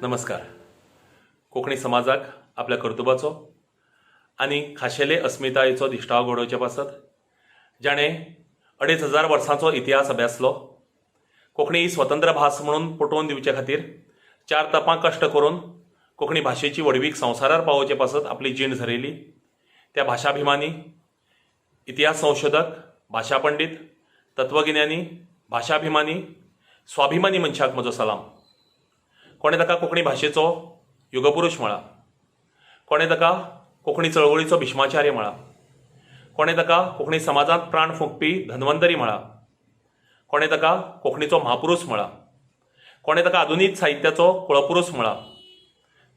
नमस्कार. कोंकणी समाजाक आपल्या कर्तुबाचो आनी खाशेले अस्मितायेचो दिश्टावो घडोवचे पासत जाणें 2500 वर्सांचो इतिहास अभ्यासलो, कोंकणी ही स्वतंत्र भास म्हणून पटोवन दिवचे खातीर चार तपां कश्ट करून कोंकणी भाशेची व्हडवीक संवसारार पावोवचे पासत आपली जीण झरयली, त्या भाशाभिमानी, इतिहास संशोधक, भाशा पंडीत, तत्वगिन्यानी, भाशाभिमानी, स्वाभिमानी मनशाक म्हजो सलाम. कोणें ताका कोंकणी भाशेचो युगपुरूश म्हळा, कोणें ताका कोंकणी चळवळीचो भीष्माचार्य म्हळा, कोणें ताका कोंकणी समाजांत प्राण फुंकपी धन्वंतरी म्हळा, कोणें ताका कोंकणीचो म्हापुरूस म्हळा, कोणें ताका आधुनीक साहित्याचो कुळपुरूस म्हळा,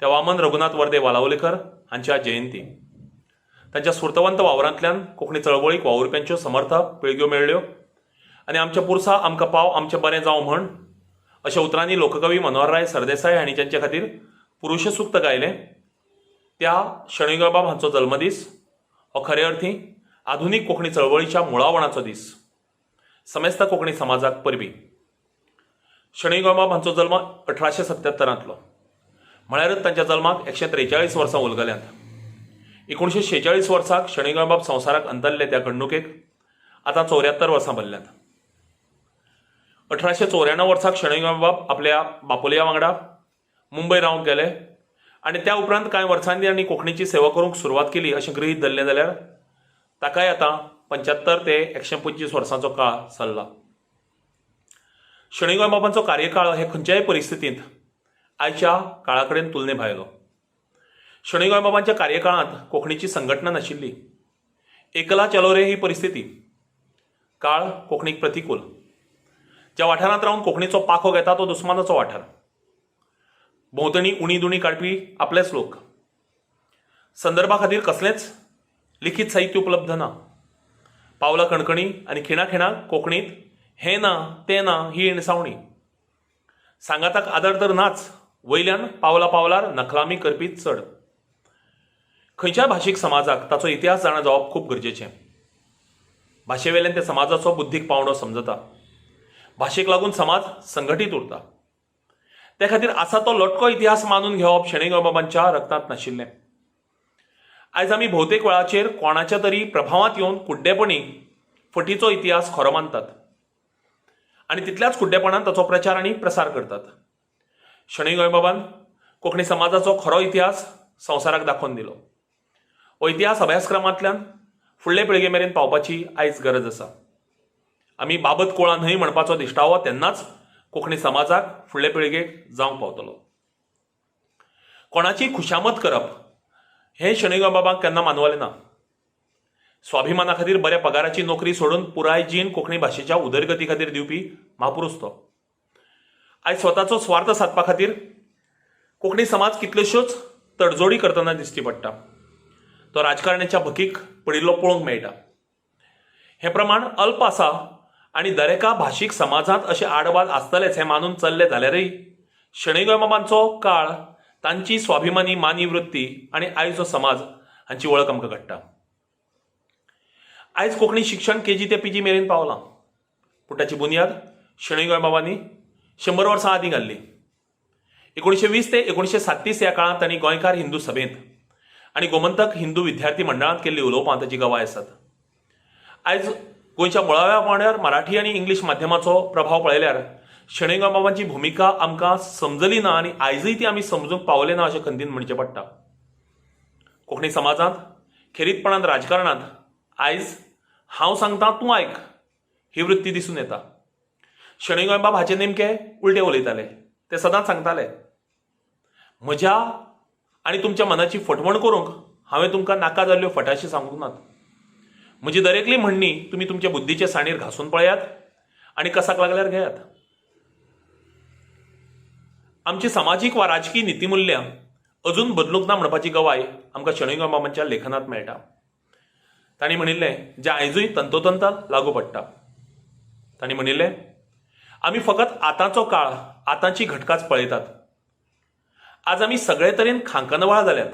त्या वामन रघुनाथ वर्दे वालावलीकर हांची आज जयंती. तांच्या स्फूर्तवंत वावरांतल्यान कोंकणी चळवळीक वावुरप्यांच्यो समर्थ पिळग्यो मेळ्ळ्यो आनी आमच्या पुरसा आमकां पाव, आमचें बरें जावं म्हण अशा उतरांनी लोककवी मनोहरराय सरदेसाय हांणी ज्यांचे खातीर पुरुशसूक्त गायलें, त्या शणै गोंयबाब हांचो जल्मदीस हो खरे अर्थी आधुनीक कोंकणी चळवळीच्या मुळावणाचो दीस. समेस्त कोंकणी समाजाक परबीं. शणै गोंयबाब हांचो जल्म 1877तलो, म्हळ्यारच तांच्या जल्माक 143 वर्सां उलगल्यांत. 1946 वर्साक शणै गोंयबाब संवसाराक अंतरले त्या घडणुकेक आतां 74 वर्सां भरल्यांत. 1894 वर्साक शणै गोंयबाब आपल्या बापोलया वांगडा मुंबय रावंक गेले आनी त्या उपरांत कांय वर्सांनी तांणी कोंकणीची सेवा करूंक सुरवात केली अशें गृहीत धरलें जाल्यार ताकाय आतां 75 ते 125 वर्सांचो काळ सरला. शणै गोंयबाबांचो कार्यकाळ हे खंयच्याय परिस्थितींत आयच्या काळा कडेन तुलने भायलो. शणै गोंयबाबांच्या कार्यकाळांत कोंकणीची संघटना नाशिल्ली. एकला चलो रे ही परिस्थिती. काळ कोंकणीक प्रतिकूल. ज्या वाठारांत रावन कोंकणीचो पाखो घेता तो दुस्मानाचो वाठार. भोंवतणी उणी दुणी काडपी आपलेच लोक. संदर्भा खातीर कसलेंच लिखीत साहित्य उपलब्ध ना. पावला कणकणी आनी खिणा खिणाक कोंकणींत हें ना, तें ना ही हिणसावणी. सांगाताक आदर तर नाच, वयल्यान पावला पावलार नखलामी करपी चड. खंयच्याय भाशीक समाजाक ताचो इतिहास जाणा जावप खूब गरजेचें. भाशेवेल्यान त्या समाजाचो बुद्धीक पांवडो समजता. भाशेक लागून समाज संघटीत उरता. ते खातीर आसा तो लटको इतिहास मानून घेवप शणै गोंयबाबांच्या रक्तांत नाशिल्लें. आयज आमी भोवतेक वेळाचेर कोणाच्या तरी प्रभावांत येवन कुड्डेपणी फटीचो इतिहास खरो मानतात आनी तितल्याच कुड्डेपणान ताचो प्रचार आनी प्रसार करतात. शणै गोंयबाबान कोंकणी समाजाचो खरो इतिहास संवसाराक दाखोवन दिलो. हो इतिहास अभ्यासक्रमांतल्यान फुडले पिळगे मेरेन पावपाची आयज गरज आसा. आमी बाबत कोळां न्हय म्हणपाचो दिश्टावो तेन्नाच कोंकणी समाजाक, फुडले पिळगेक जावंक पावतलो. कोणाची खुशामत करप हें शणै गोंयबाबांक केन्ना मानवलें ना. स्वाभिमाना खातीर बऱ्या पगाराची नोकरी सोडून पुराय जीण कोंकणी भाशेच्या उदरगती खातीर दिवपी म्हापुरूस तो. आयज स्वताचो स्वार्थ सादपा खातीर कोंकणी समाज कितल्योश्योच तडजोडी करतना दिश्टी पडटा. तो राजकारण्याच्या भकीक पडिल्लो पळोवंक मेळटा. हें प्रमाण अल्प आसा आनी दरेका भाशीक समाजांत अशे आडवाद आसतलेच हें मानून चल्ले जाल्यारय शणै गोंयबाबांचो काळ, तांची स्वाभिमानी मानी वृत्ती आनी आयजो समाज हांची वळख आमकां घडटा. आयज कोंकणी शिक्षण केजी ते पीजी मेरेन पावलां, पूण ताची बुन्याद शणै गोंयबाबांनी 100 वर्सां आदीं घाल्ली. 1920 ते 1937 ह्या काळांत तांणी गोंयकार हिंदू सभेंत आनी गोमंतक हिंदू विद्यार्थी मंडळांत केल्ली उलोवपां ताची गवाय आसात. आयज गोंयच्या मुळाव्या पांवड्यार मराठी आनी इंग्लीश माध्यमाचो प्रभाव पळयल्यार शणै गोंयबाबांची भुमिका आमकां समजली ना आनी आयजूय ती आमी समजूंक पावले ना अशें खंतीन म्हणचें पडटा. कोंकणी समाजांत, खेरीतपणान राजकारणांत आयज हांव सांगता तूं आयक ही वृत्ती दिसून येता. शणै गोंयबाब हाचे नेमके उलटे उलयताले. ते सदांच सांगताले, म्हज्या आनी तुमच्या मनाची फटवण करूंक हांवें तुमकां नाका जाल्ल्यो फटाशी सांगूंक नात. म्हजी दरेकली म्हणणी तुमी तुमच्या बुद्धीचे साणीर घासून पळयात आनी कसाक लागल्यार घेयात. आमची समाजीक वा राजकी नितीमुल्यां अजून बदलूंक ना म्हणपाची गवाय आमकां शणै गोंयबाबांच्या लेखनांत मेळटा. तांणी म्हणिल्लें जें आयजूय तंतोतंत लागू पडटा. तांणी म्हणिल्लें, आमी फकत आतांचो काळ, आतांची घटकाच पळयतात. आज आमी सगळे तरेन खांकनवाळ जाल्यात,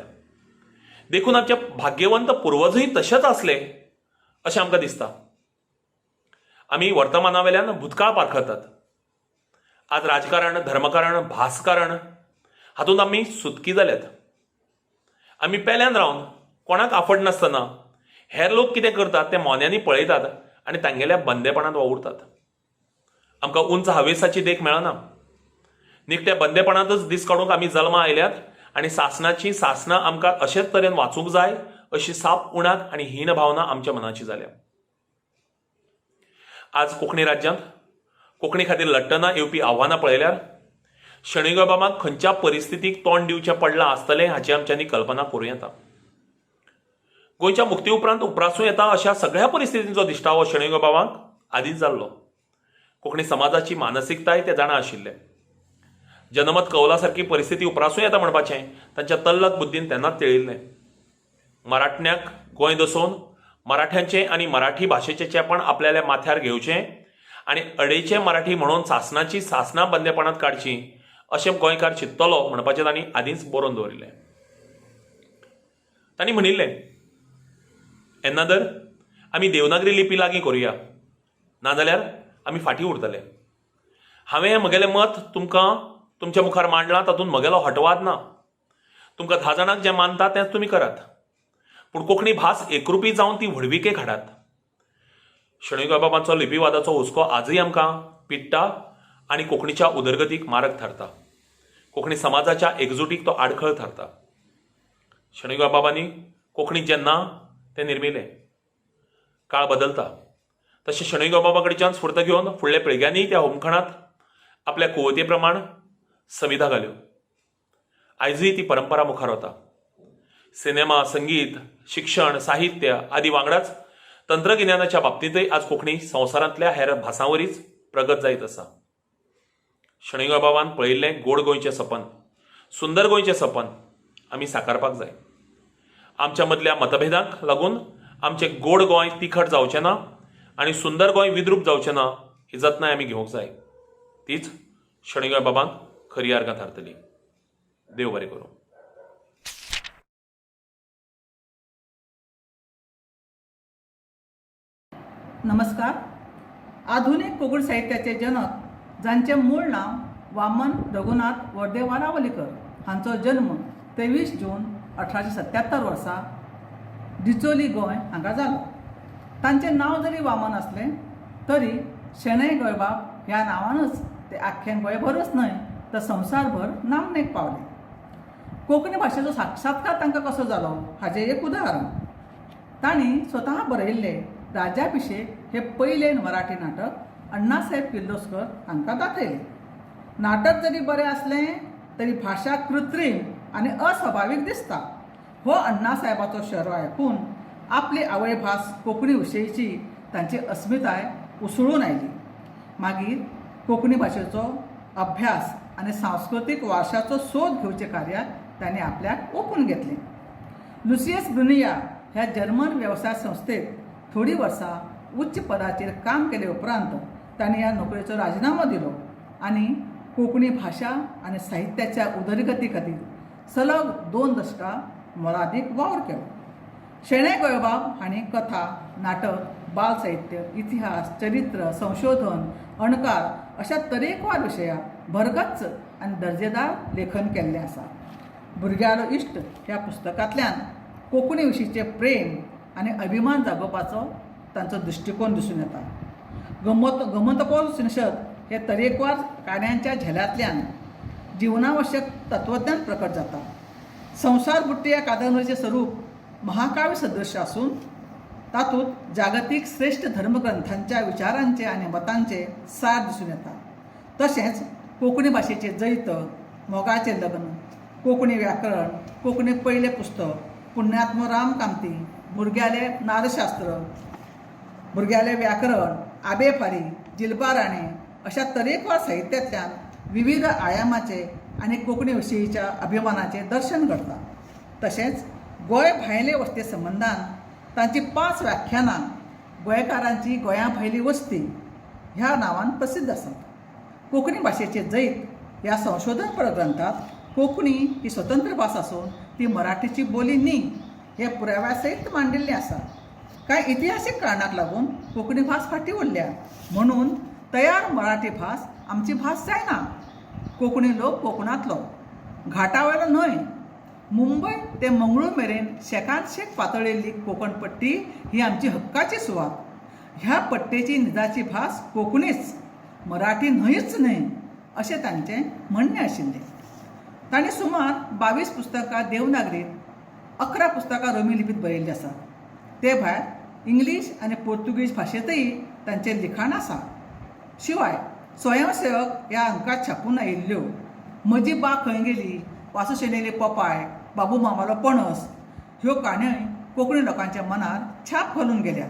देखून आमचे भाग्यवंत पुर्वजूय तशेच आसले अशें आमकां दिसता. आमी वर्तमाना वेल्यान भूतकाळ पारखतात. आज राजकारण, धर्मकारण, भासकारण हातूंत आमी सुतकी जाल्यात. आमी पेल्यान रावन कोणाक आफडनासतना हेर लोक कितें करतात तें मोन्यांनी पळयतात आनी तांगेल्या बंदेपणांत वावुरतात. आमकां उंच हावेसाची देख मेळना. निखट्या बंदेपणांतच दीस काडूंक आमी जल्मा आयल्यात आनी सासणाचीं सासणां आमकां अशेच तरेन वाचूंक जाय अशी साप उणाक आनी हीण भावना आमच्या मनाची जाल्या. आज कोंकणी राज्यांत कोंकणी खातीर लडटना येवपी आव्हानां पळयल्यार शणै गोंयबाबाक खंयच्या परिस्थितीक तोंड दिवचें पडलां आसतलें हाची आमच्यांनी कल्पना करूं येता. गोंयच्या मुक्ती उपरांत उप्रासूं येता अशा सगळ्या परिस्थितींचो दिश्टावो शणै गोंयबाबाक आदींच जाल्लो. कोंकणी समाजाची मानसिकताय ते जाणा आशिल्ले. जनमत कौला सारकी परिस्थिती उप्रासूं येता म्हणपाचें तांच्या तल्लक बुद्दीन तेन्नाच तेळिल्लें. मराठ्यांक गोंय दसोवन मराठ्यांचें आनी मराठी भाशेचें चेपण आपल्याल्या माथ्यार घेवचें आनी अडेचें मराठी म्हणून सासणाचीं सासणां बंदेपणांत काडचीं अशें गोंयकार चिंततलो म्हणपाचें तांणी आदींच बरोवन दवरिल्लें. तांणी म्हणिल्लें, येन्नादर आमी देवनागरी लिपी लागीं करुया, नाजाल्यार आमी फाटीं उरतले. हांवें हें म्हगेलें मत तुमकां तुमच्या मुखार मांडलां तातूंत म्हगेलो हटवाद ना. तुमकां 10 जाणांक जें मानता तेंच तुमी करात, पूण कोंकणी भास एकरुपी जावन ती व्हडविकेक हाडात. शणै गोंयबाबांचो लिपीवादाचो हुस्को आजूय आमकां पिडटा आनी कोंकणीच्या उदरगतीक मारक थारता. कोंकणी समाजाच्या एकजुटीक तो आडखळ थारता. शणै गोंयबाबांनी कोंकणी जेन्ना तें निर्मिलें, काळ बदलता तशें शणै गोंयबाबा कडच्यान स्फूर्त घेवन फुडल्या पिळग्यांनी त्या होमखणांत आपल्या कुवते प्रमाण समिधा घाल्यो. आयजूय ती परंपरा मुखार वता. सिनेमा, संगीत, शिक्षण, साहित्य आदी वांगडाच तंत्रगिन्यानाच्या बाबतींतय आज कोंकणी संवसारांतल्या हेर भासां वरीच प्रगत जायत आसा. शणै गोंयबाबान पळयिल्लें गोड गोंयचें सपन, सुंदर गोंयचें सपन आमी साकारपाक जाय. आमच्या मदल्या मतभेदांक लागून आमचें गोड गोंय तिखट जावचें ना आनी सुंदर गोंय विद्रूप जावचें ना ही जतनाय आमी घेवंक जाय. तीच शणै गोंयबाबांक खरी आर्गां थारतली. देव बरें करूं. नमस्कार. आधुनीक कोंकणी साहित्याचे जनक जांचें मूळ नांव वामन रघुनाथ वर्दे वालावलीकर हांचो जल्म 23 जून 1877 वर्सा डिचोली गोंय हांगा जालो. तांचें नांव जरी वामन आसलें तरी शणै गोंयबाब ह्या नांवानच ते आख्खें गोंयभरच न्हय तर संवसारभर नामनेक पावले. कोंकणी भाशेचो साक्षात्कार तांकां कसो जालो हाजें एक उदाहरण, तांणी स्वता बरयिल्लें राजाभिषेक हें पयलें मराठी नाटक अण्णासाहेब किर्लोस्कर हांकां दाखयलें. नाटक जरी बरें आसलें तरी भाशा कृत्रीम आनी अस्वभावीक दिसता हो अण्णासाहेबाचो शेरो आयकून आपली आवयभास कोंकणी विशयीची तांची अस्मिताय उसळून आयली. मागीर कोंकणी भाशेचो अभ्यास आनी सांस्कृतीक वारशाचो सोद घेवचे कार्याक तांणी आपल्याक ओंपून घेतलें. लुसियस ब्रुनिया ह्या जर्मन वेवसाय संस्थेत थोडीं वर्सां उच्च पदाचेर काम केले उपरांत तांणी ह्या नोकरेचो राजिनामो दिलो आनी कोंकणी भाशा आनी साहित्याच्या उदरगती खातीर सलग 2 दशकां मोलादीक वावर केलो. शणै गोंयबाब हांणी कथा, नाटक, बाल साहित्य, इतिहास, चरित्र, संशोधन, अणकार अशा तरेकवार विशयांत भरगच्च आनी दर्जेदार लेखन केल्लें आसा. भुरग्यांलो इश्ट ह्या पुस्तकांतल्यान कोंकणी विशींचें प्रेम आनी अभिमान जागोवपाचो तांचो दृश्टिकोन दिसून येता. गमतपोर शीर्षक हे तरेकवार काणयांच्या झेल्यांतल्यान जिवनावश्यक तत्वज्ञान प्रकट जाता. संवसार बुट्टी ह्या कादंबरीचें स्वरूप महाकाव्य सदृश आसून तातूंत जागतीक श्रेश्ठ धर्मग्रंथांच्या विचारांचे आनी मतांचे सार दिसून येता. तशेंच कोंकणी भाशेचें जैत, मोगाचें लग्न, कोंकणी व्याकरण, कोंकणी पयलें पुस्तक, पुण्यात्मो राम कामती, भुरग्यालें नादशास्त्र, भुरग्यालें व्याकरण, आबे फारी, जिलबा राणे अशा तरेकवार साहित्यांतल्यान विविध आयामाचे आनी कोंकणी विशयीच्या अभिमानाचें दर्शन घडता. तशेंच गोंय भायले वस्ते संबंदान तांची 5 व्याख्यानां गोंयकारांची गोंया भायली वस्ती ह्या नांवान प्रसिद्ध आसात. कोंकणी भाशेचें जैत ह्या संशोधनपर ग्रंथात कोंकणी ही स्वतंत्र भास आसून ती मराठीची बोली न्ही हें पुराव्या सयत मांडिल्लें आसा. कांय इतिहासीक कारणाक लागून कोंकणी भास फाटीं उरल्या म्हणून तयार मराठी भास आमची भास जायना. कोंकणी लोक कोंकणांतलो, घाटावयलो न्हय, मुंबय ते मंगळूर मेरेन शेकान शेक पातळिल्ली कोंकण पट्टी ही आमची हक्काची सुवात. ह्या पट्टेची निजाची भास कोंकणीच, मराठी न्हयच न्हय, अशें तांचें म्हणणें आशिल्लें. तांणी सुमार 22 पुस्तकां देवनागरीत, 11 पुस्तकां रोमी लिपींत बरयल्लीं आसात. ते भायर इंग्लीश आनी पोर्तुगीज भाशेंतय तांचें लिखाण आसा. शिवाय स्वयंसेवक ह्या अंकांत छापून आयिल्ल्यो म्हजी बा खंय गेली, वासू शेणयली पोपाय, बाबू मामालो पणस ह्यो काणयोय कोंकणी लोकांच्या मनार छाप घालून गेल्यात.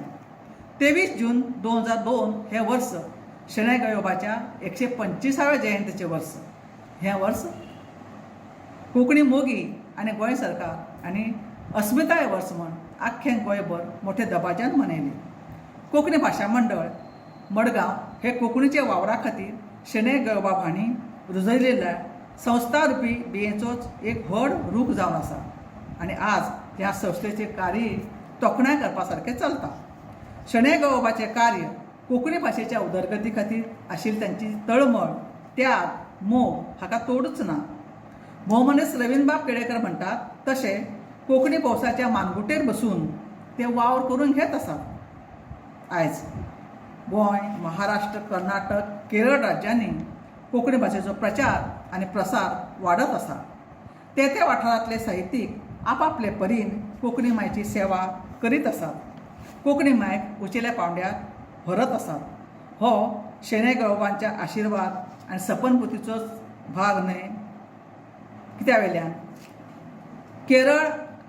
23 जून 2002 हें वर्स शणै गोंयबाबाच्या 125व्या जयंतीचें वर्स. हें वर्स कोंकणी मोगी आनी गोंय सरकार आनी अस्मिताय वर्स म्हण आख्खें गोंयभर मोठ्या दबाज्यान मनयलें. कोंकणी भाशा मंडळ मडगांव हे कोंकणीच्या वावरा खातीर शणै गोंयबाब हांणी रुजयलेल्या संस्थारुपी बियेचोच एक व्हड रूख जावन आसा आनी आज ह्या संस्थेचें कार्य तोखणाय करपा सारकें चलता. शणै गोंयबाबाचें कार्य, कोंकणी भाशेच्या उदरगती खातीर आशिल्ली तांची तळमळ, त्याग, मोग हाका तोडूच ना. भोवमानेस्त रवींद्रबाब केळेकर म्हणटात तशें कोंकणी भौसाच्या मानगुटेर बसून ते वावर करून घेत आसात. आयज गोंय, महाराष्ट्र, कर्नाटक, केरळ राज्यांनी कोंकणी भाशेचो प्रचार आनी प्रसार वाडत आसा. ते त्या वाठारांतले साहित्यीक आपापले परीन कोंकणी मायची सेवा करीत आसात, कोंकणी मायक उंचेल्या पांवड्यार व्हरत आसात. हो शणै गोंयबाबांच्या आशिर्वाद आनी सपनपुतीचोच भाग न्हय कित्या वेल्यान केरळ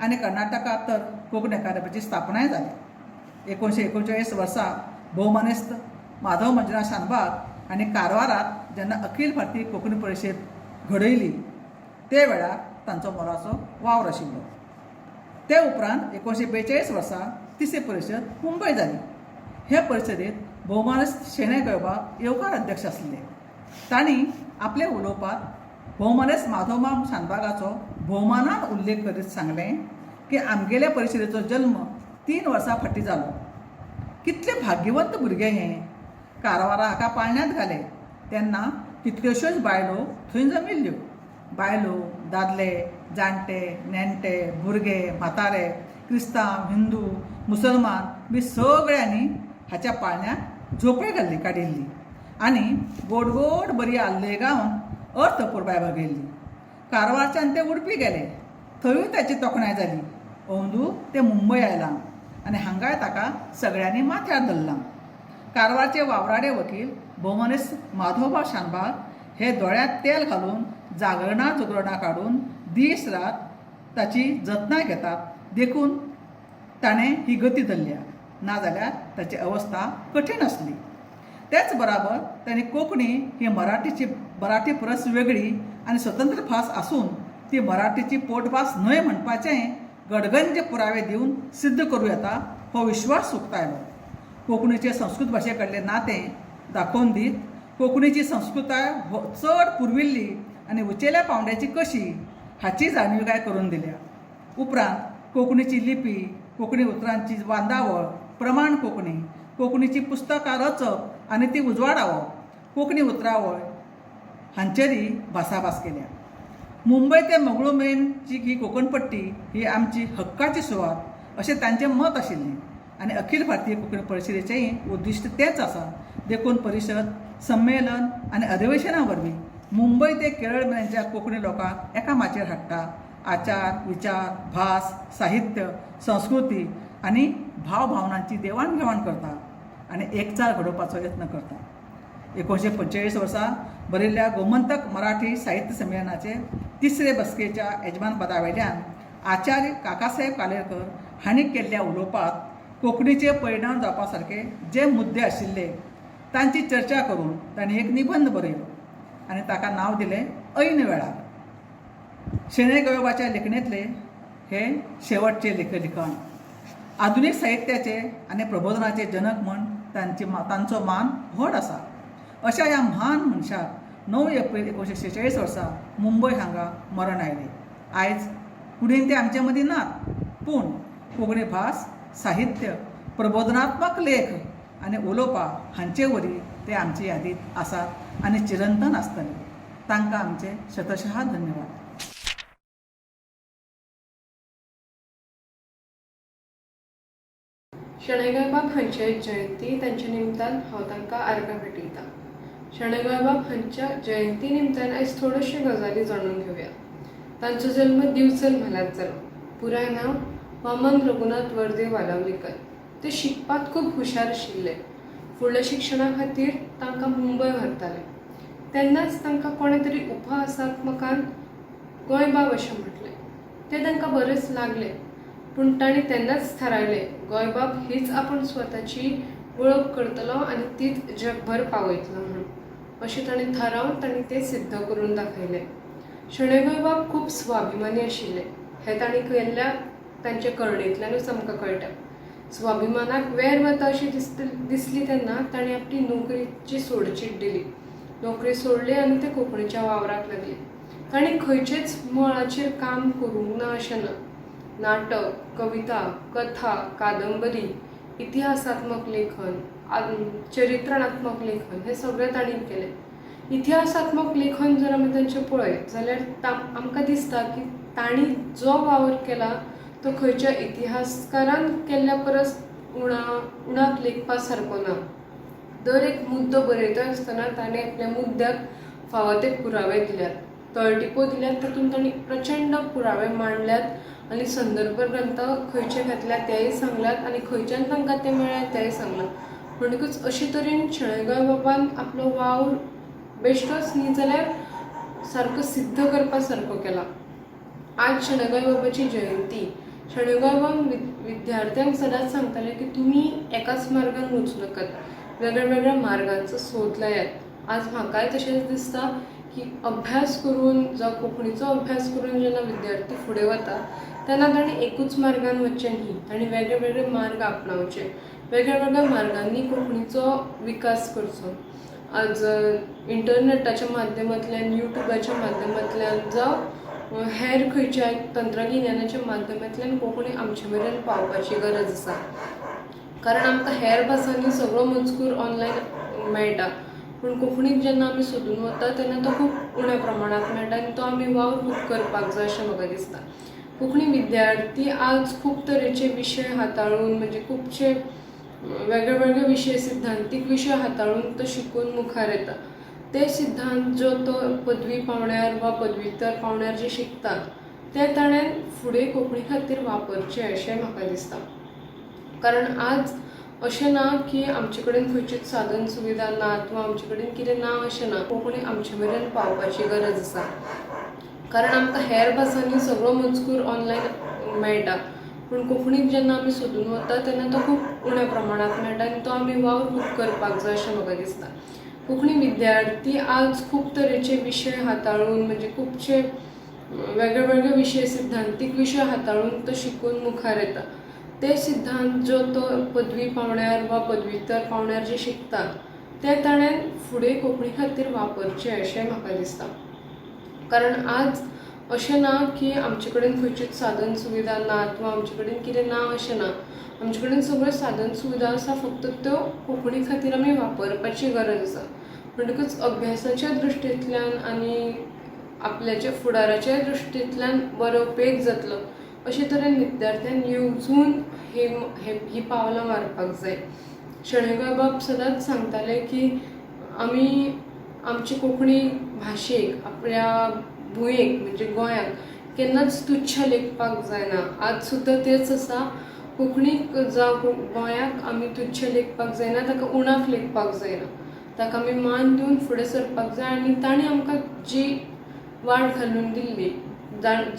आनी कर्नाटकांत तर कोंकणी अकादमीची स्थापनाय जाली. 1939 वर्सा भोवमानेस्त माधव मंजुनाथ शानभाग आनी कारवारात जेन्ना अखील भारतीय कोंकणी परिशद घडयली ते वेळार तांचो मोलाचो वावर आशिल्लो. ते उपरांत 1942 वर्सा तिसरी परिशद मुंबय जाली. हे परिशदेत भोवमानेस्त शणै गोंयबाब येवकार अध्यक्ष आसले. तांणी आपल्या उलोवपांत भोवमानेस्त माधवमाम शानभागाचो भोवमानान उल्लेख करीत सांगलें की आमगेल्या परिशदेचो जल्म 3 वर्सां फाटीं जालो. कितले भाग्यवंत भुरगे हे. कारवारा हाका पाळण्यांत घाले तेन्ना कितल्योश्योच बायलो थंय जमिल्ल्यो. बायलो, दादले, जाणटे, नेणटे, भुरगे, म्हातारे, क्रिस्तांव, हिंदू, मुसलमान बी सगळ्यांनी हाच्या पाळण्याक झोपय घाल्ली काडिल्ली आनी गोड गोड बरी आल्लय गावन अर्थ अपुरबाय भागयल्ली. कारवारच्यान ते उडपी गेले, थंयूय ताची तोखणाय जाली. अंदू ते मुंबय आयलां आनी हांगाय ताका सगळ्यांनी माथ्यार धरलां. कारवारचे वावराडे वकील भोवमानेस्त माधवबाब शानभाग हे दोळ्यांत तेल घालून जागरणां जुगरणां काडून दीस रात ताची जतनाय घेतात, देखून ताणें ही गती धरल्या, नाजाल्यार ताची अवस्था कठीण आसली. तेच बराबर ताणें कोंकणी ही मराठी परस वेगळी आनी स्वतंत्र भास आसून ती मराठीची पोटभास न्हय म्हणपाचें गडगंज पुरावे दिवन सिद्ध करूं येता हो विश्वास उक्तायलो. कोंकणीचें संस्कृत भाशे कडलें नातें दाखोवन दीत कोंकणीची संस्कृताय चड पुर्विल्ली आनी उंचेल्या पांवड्याची कशी हाची जाणविकाय करून दिल्या. उपरांत कोंकणीची लिपी, कोंकणी उतरांची बांदावळ, प्रमाण कोंकणी, कोंकणीची पुस्तकां रचप आनी ती उजवाडावप, कोंकणी उतरावळ हांचेरय भासाभास केल्या. मुंबय ते मंगळूर मेरेनची ही कोंकणपट्टी ही आमची हक्काची सुवात अशें तांचें मत आशिल्लें आनी अखील भारतीय कोंकणी परिशदेचेंय उद्दिश्ट तेंच आसा. देखून परिशद, संमेलन आनी अधिवेशना वरवीं मुंबय ते केरळ मेरेनच्या कोंकणी लोकांक एका माचयेर हाडटा, आचार विचार, भास, साहित्य, संस्कृती आनी भावभावनांची देवाण घेवाण करता आनी एकचार घडोवपाचो यत्न करता. 1945 वर्सा भरिल्ल्या गोमंतक मराठी साहित्य संमेलनाचे तिसरे बसकेच्या येजमानपदा वयल्यान आचार्य काकासाहेब कालेलकर हांणी केल्ल्या उलोवपांत कोंकणीचे परिणाम जावपा सारके जे मुद्दे आशिल्ले तांची चर्चा करून तांणी एक निबंद बरयलो आनी ताका नांव दिलें ऐन वेळार. शणै गोंयबाबाच्या लेखणेंतले हे शेवटचे लेख लिखाण. आधुनीक साहित्याचे आनी प्रबोधनाचे जनक म्हण तांचो मान व्हड आसा. अशा ह्या म्हान मनशाक 9 एप्रील 1946 वर्सा मुंबय हांगा मरण आयलें. आयज कुडीन ते आमचे मदीं नात, पूण कोंकणी भास, साहित्य, प्रबोधनात्मक लेख आनी उलोवपां हांचे वरी ते आमचे यादींत आसात आनी चिरंतन आसतले. तांकां आमचे शतशहा धन्यवाद. शणै गोंयबाब हांची जयंती तांच्या निमतान हांव तांकां आर्गां भेटयतां. शणै गोंयबाब हांच्या जयंती निमतान आयज थोड्योश्यो गजाली जाणून घेवया. तांचो जल्म दिवचल म्हालांत जालो. पुराय नांव वामन रघुनाथ वर्दे वालावलीकर. ते शिकपाक खूब हुशार आशिल्ले. फुडल्या शिक्षणा खातीर तांकां मुंबय व्हरताले तेन्नाच तांकां कोणें तरी उपहासात्मकान गोंयबाब अशें म्हटलें. तें तांकां बरेंच लागलें, पूण तांणी तेन्नाच थारायलें, गोंयबाब हीच आपूण स्वताची वळख करतलो आनी तीच जगभर पावयतलो म्हूण. अशें ताणें थारावन तांणी तें सिद्ध करून दाखयलें. शणै गोंयबाब खूब स्वाभिमानी आशिल्ले हें तांणी केल्ल्या तांच्या करणेंतल्यानूच आमकां कळटा. स्वाभिमानाक वेर वता अशी दिसली तेन्ना तांणी आपली नोकरीची सोडचीट दिली. नोकरी सोडली आनी ते कोंकणीच्या वावराक लागले. तांणी खंयचेच मळाचेर काम करूंक ना अशें ना. नाटक, कविता, कथा, कादंबरी, इतिहासात्मक लेखन, चरित्रणात्मक लेखन हें सगळें तांणी केलें. इतिहासात्मक लेखन जर आमी तांचें पळयत जाल्यार आमकां दिसता की तांणी जो वावर केला तो खंयच्या इतिहासकारान केल्ल्या परस उणाक लेखपा सारको ना. दर एक मुद्दो बरयता आसतना ताणें आपल्या मुद्द्याक फावो ते पुरावे दिल्यात, तळटिपो दिल्यात, तातूंत तांणी प्रचंड पुरावे मांडल्यात आनी संदर्भ ग्रंथ खंयचे घातल्यात तेय सांगल्यात आनी खंयच्यान तांकां ते मेळ्ळ्यात तेय सांगलां. म्हणटकूच अशे तरेन शणै गोंयबाबान आपलो वावर बेश्टोच न्ही जाल्यार सारको सिद्ध करपा सारको केला. आज शणै गोंयबाबाची जयंती. शणै गोंयबाब विद्यार्थ्यांक सदांच सांगताले की तुमी एकाच मार्गान वचूं नाकात, वेगळ्या वेगळ्या मार्गांचो सोद लायात. आज म्हाकाय तशेंच दिसता की अभ्यास करून जावं कोंकणीचो अभ्यास करून जेन्ना विद्यार्थी फुडें वता तेन्ना ताणें एकूच मार्गान वचचें न्ही, ताणें वेगळे वेगळे मार्ग आपणावचे, वेगळ्या वेगळ्या मार्गांनी कोंकणीचो विकास करचो. आज इंटरनेटाच्या माध्यमांतल्यान, युट्यूबाच्या माध्यमांतल्यान जावं हेर खंयच्याय तंत्रगिन्यानाच्या माध्यमांतल्यान कोंकणी आमचे मेरेन पावपाची गरज आसा. कारण आमकां हेर भासांनी सगळो मजकूर ऑनलायन मेळटा, पूण कोंकणीक जेन्ना आमी सोदून वता तेन्ना तो खूब उण्या प्रमाणांत मेळटा आनी तो आमी वावर खूब करपाक जाय अशें म्हाका दिसता. कोंकणी विद्यार्थी आज खूब तरेचे विशय हाताळून, म्हणजे खुबशे वेगळे वेगळे विशय, सिद्धांतीक विशय हाताळून तो शिकून मुखार येता. ते सिद्धांत जो तो पदवी पावंड्यार वा पदव्युत्तर पावंड्यार जे शिकता ते ताणें फुडें कोंकणी खातीर वापरचे अशें म्हाका दिसता. कारण आज अशें ना की आमचे कडेन खंयचीच साधन सुविधा नात वा आमचे कडेन कितें ना अशें ना. कोंकणी आमचे मेरेन पावपाची गरज आसा. कारण आमकां हेर भासांनी सगळो मजकूर ऑनलायन मेळटा, पूण कोंकणीक जेन्ना आमी सोदून वता तेन्ना तो खूब उण्या प्रमाणांत मेळटा आनी तो आमी वावर खूब करपाक जाय अशें म्हाका दिसता. कोंकणी विद्यार्थी आज खूब तरेचे विशय हाताळून, म्हणजे खुबशे वेगळे वेगळे विशय, सिद्धांतीक विशय हाताळून तो शिकून मुखार येता. ते सिद्धांत जो तो पदवी पावंड्यार वा पदव्युत्तर पावंड्यार जे शिकता ते ताणें फुडें कोंकणी खातीर वापरचे अशें म्हाका दिसता. कारण आज अशें ना की आमचे कडेन खंयचीच साधन सुविधा नात वा आमचे कडेन कितें ना अशें ना. आमचे कडेन सगळ्यो साधन सुविधा आसा, फक्त त्यो कोंकणी खातीर आमी वापरपाची गरज आसा. म्हणटकूच अभ्यासाच्या दृश्टींतल्यान आनी आपल्याच्या फुडाराच्या दृश्टींतल्यान बरो उपेग जातलो अशे तरेन विद्यार्थ्यान येवजून ही पावलां मारपाक जाय. शणै गोंयबाब सदांच सांगताले की आमी आमची कोंकणी भाशेक, आपल्या भुंयेक म्हणजे गोंयाक केन्नाच तुच्छ लेखपाक जायना. आज सुद्दां तेंच आसा, कोंकणीक जावं गोंयाक आमी तुच्छ लेखपाक जायना, ताका उणाक लेखपाक जायना, ताका आमी मान दिवन फुडें सरपाक जाय. आनी ताणें आमकां जी वाट घालून दिल्ली,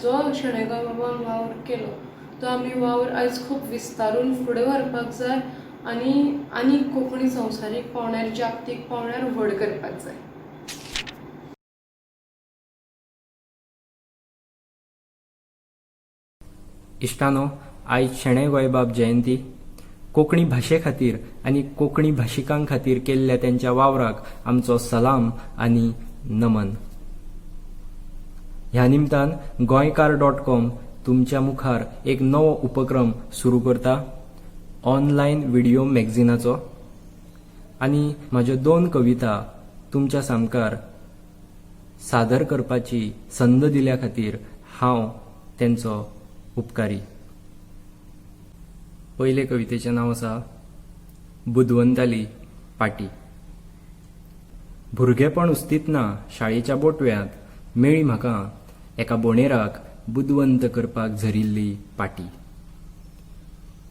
जो शणै गोंयबाबान वावर केलो तो आमी वावर आयज खूब विस्तारून फुडें व्हरपाक जाय आनी आनी कोंकणी संवसारीक पावंड्यार, जागतीक पावंड्यार व्हड करपाक जाय. इश्टानो, आयज शणै गोंयबाब जयंती. कोंकणी भाशे खातीर आनी कोंकणी भाशिकां खातीर केल्ल्या तेंच्या वावराक आमचो सलाम आनी नमन. ह्या निमतान गोंयकार.कॉम तुमच्या मुखार एक नवो उपक्रम सुरू करता, ऑनलायन व्हिडियो मॅगझिनाचो. आनी म्हाज्यो 2 कविता तुमच्या सामकार सादर करपाची संद दिल्या खातीर हांव तेंचो उपकारी. पयले कवितेचें नांव आसा बुदवंताली पाटी. भुरगेपण उस्तितना शाळेच्या बोटव्यांत मेळ्ळी म्हाका एका बोणेराक बुदवंत करपाक झरिल्ली पाटी.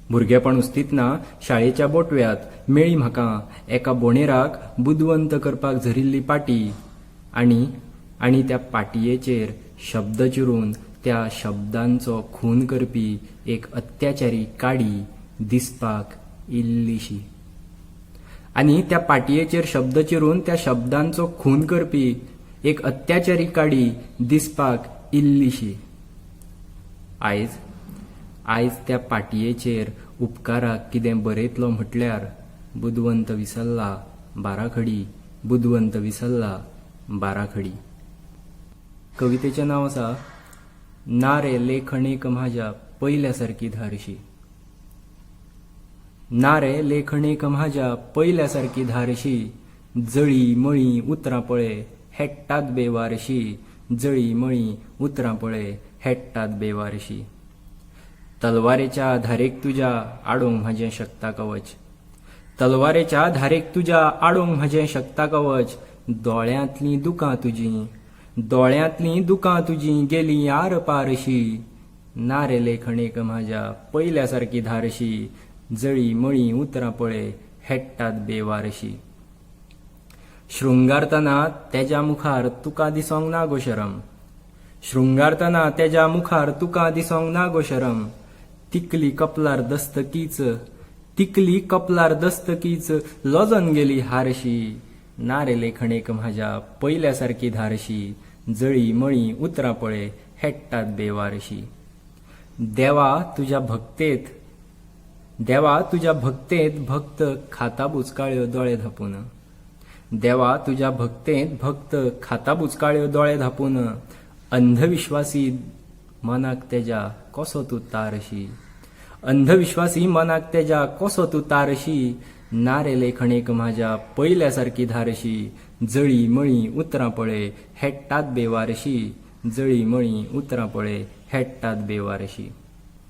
भुरगेपण उस्तितना शाळेच्या बोटव्यांत मेळ्ळी म्हाका एका बोणेराक बुदवंत करपाक झरिल्ली पाटी आनी आनी त्या पाटयेचेर शब्द चिरून त्या शब्दांचो खून करपी एक अत्याचारी काडी दिसपाक इल्लीशी. आनी त्या पाटयेचेर शब्द चिरून त्या शब्दांचो खून करपी एक अत्याचारी काडी दिसपाक इल्लीशी. आयज आयज त्या पाटयेचेर उपकाराक कितें बरयतलो म्हटल्यार बुदवंत विसरला बाराखडी, बुदवंत विसरला बाराखडी. कवितेचें नांव आसा ना रे लेखणेक म्हाज्या पयल्या सारकी धारशी. ना रे लेखणेक म्हाज्या पयल्या सारकी धारशी, जळी मळी उतरां पळे हेडटात बेवारशी, जळी मळी उतरां पळे हेडटात बेवारशी. तलवारेच्या धारेक तुज्या आडोवंक म्हाजें शकता कवच, तलवारेच्या धारेक तुज्या आडोवंक म्हाजें शकता कवच, दोळ्यांतलीं दुकां तुजीं, दोळ्यांतलीं दुकां तुजीं गेलीं आर पारशी. ना रे लेखणेक म्हाज्या पयल्या सारकी धारशी, जळी मळी उतरां पळे हेडटात बेवारशी. शृंगारतना तेज्या मुखार तुका दिसोंक ना गो शरम, शृंगारतना तेज्या मुखार तुका दिसोंक ना गो शरम, तिकली कपलार दस्तकीच, तिकली कपलार दस्तकीच लजन गेली हारशी. ना रे लेखणेक म्हाज्या पयल्या सारकी धारशी, जळी मळी उतरां पळे हेडटात बेवारशी. देवा तुज्या भक्तेत, देवा तुज्या भक्तेंत भक्त खाता बुचकाळ्यो दोळे धांपून, देवा तुज्या भक्तेंत भक्त खाता बुचकाळ्यो दोळे धांपून, अंधविश्वासी मनाक तेज्या कसो तूं तारशी, अंधविश्वासी मनाक तेज्या कसो तूं तारशी. ना रे लेखणेक म्हाज्या पयल्या सारकी धारशी, जळी मळी उतरां पळे हेडटात बेवारशी, जळी मळी उतरां पळे हेडटात बेवारशी.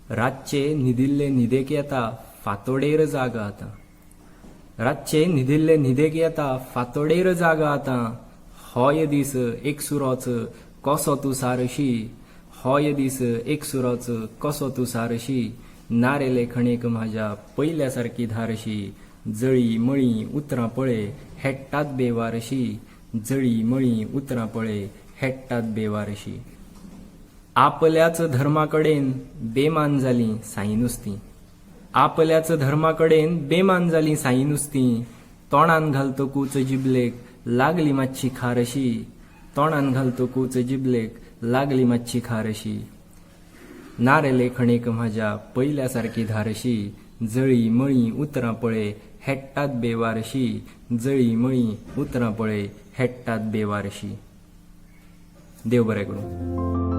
रातचे न्हिदिल्ले न्हिदेक येता फांतोडेर जाग आतां, रातचे न्हिदिल्ले न्हिदेक येता फांतोडेर जाग आतां, होय दीस एकसुरोच कसो तूं सारशी, होय दीस एकसुरोच कसो तूं सारशी. ना रे लेखणेक म्हाज्या पयल्या सारकी धारशी, जळी मळी उतरां पळे हेडटात बेवारशी, जळी मळी उतरां पळे हेडटात बेवारशी. आपल्याच धर्मा कडेन बेमान जालीं साई नुस्तीं, आपल्याच धर्मा कडेन बेमान जालीं साई नुस्तीं, तोंडान घालतकूच जिबलेक लागली मातशी खारशी, तोंडान घालतकूच जिबलेक लागली मातशी खारशी. ना रे लेखणेक म्हाज्या पयल्या सारकी धारशी, जळी मळी उतरां पळे हेडटात बेवारशी, जळी मळी उतरां पळे हेडटात बेवारशी. देव बरें करूं.